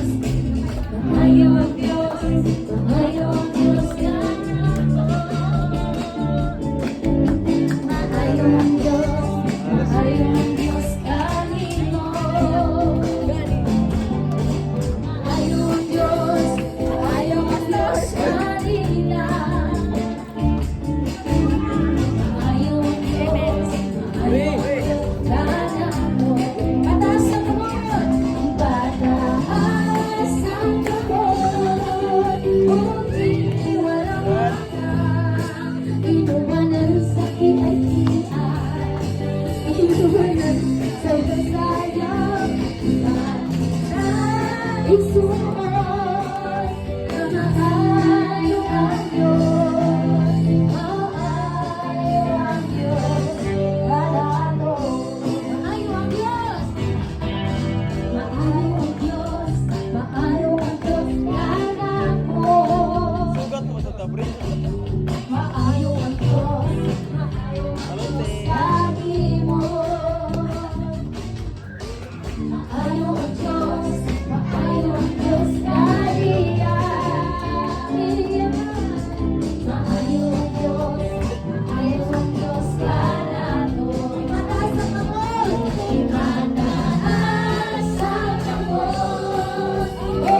Maayo ang Diyos, maayo ang Diyos kanako. Maayo ang Diyos, maayo ang Diyos kanimo. Maayo ang Diyos, maayo ang Diyos kanila. Maayo ang Diyos, maayo ang Diyos kanako. Pataas ang kamot, pataas ang kamot, ug dili walawaka. Inuwanan sa kinaikian, inuwanan sa kasayang. Igsuon, na maayo ang Diyos, maayo ang Diyos kanato. Maayo ang Diyos, maayo ang Diyos, maayo ang Diyos kanako. Sugat mo sa tabri. Maayo ang Diyos, maayo ang Diyos kanimo. Maayo ang Diyos, maayo ang Diyos kaniya. Maayo ang Diyos, maayo ang Diyos kanato. Mataas ang kamot, ipataas ang kamot, o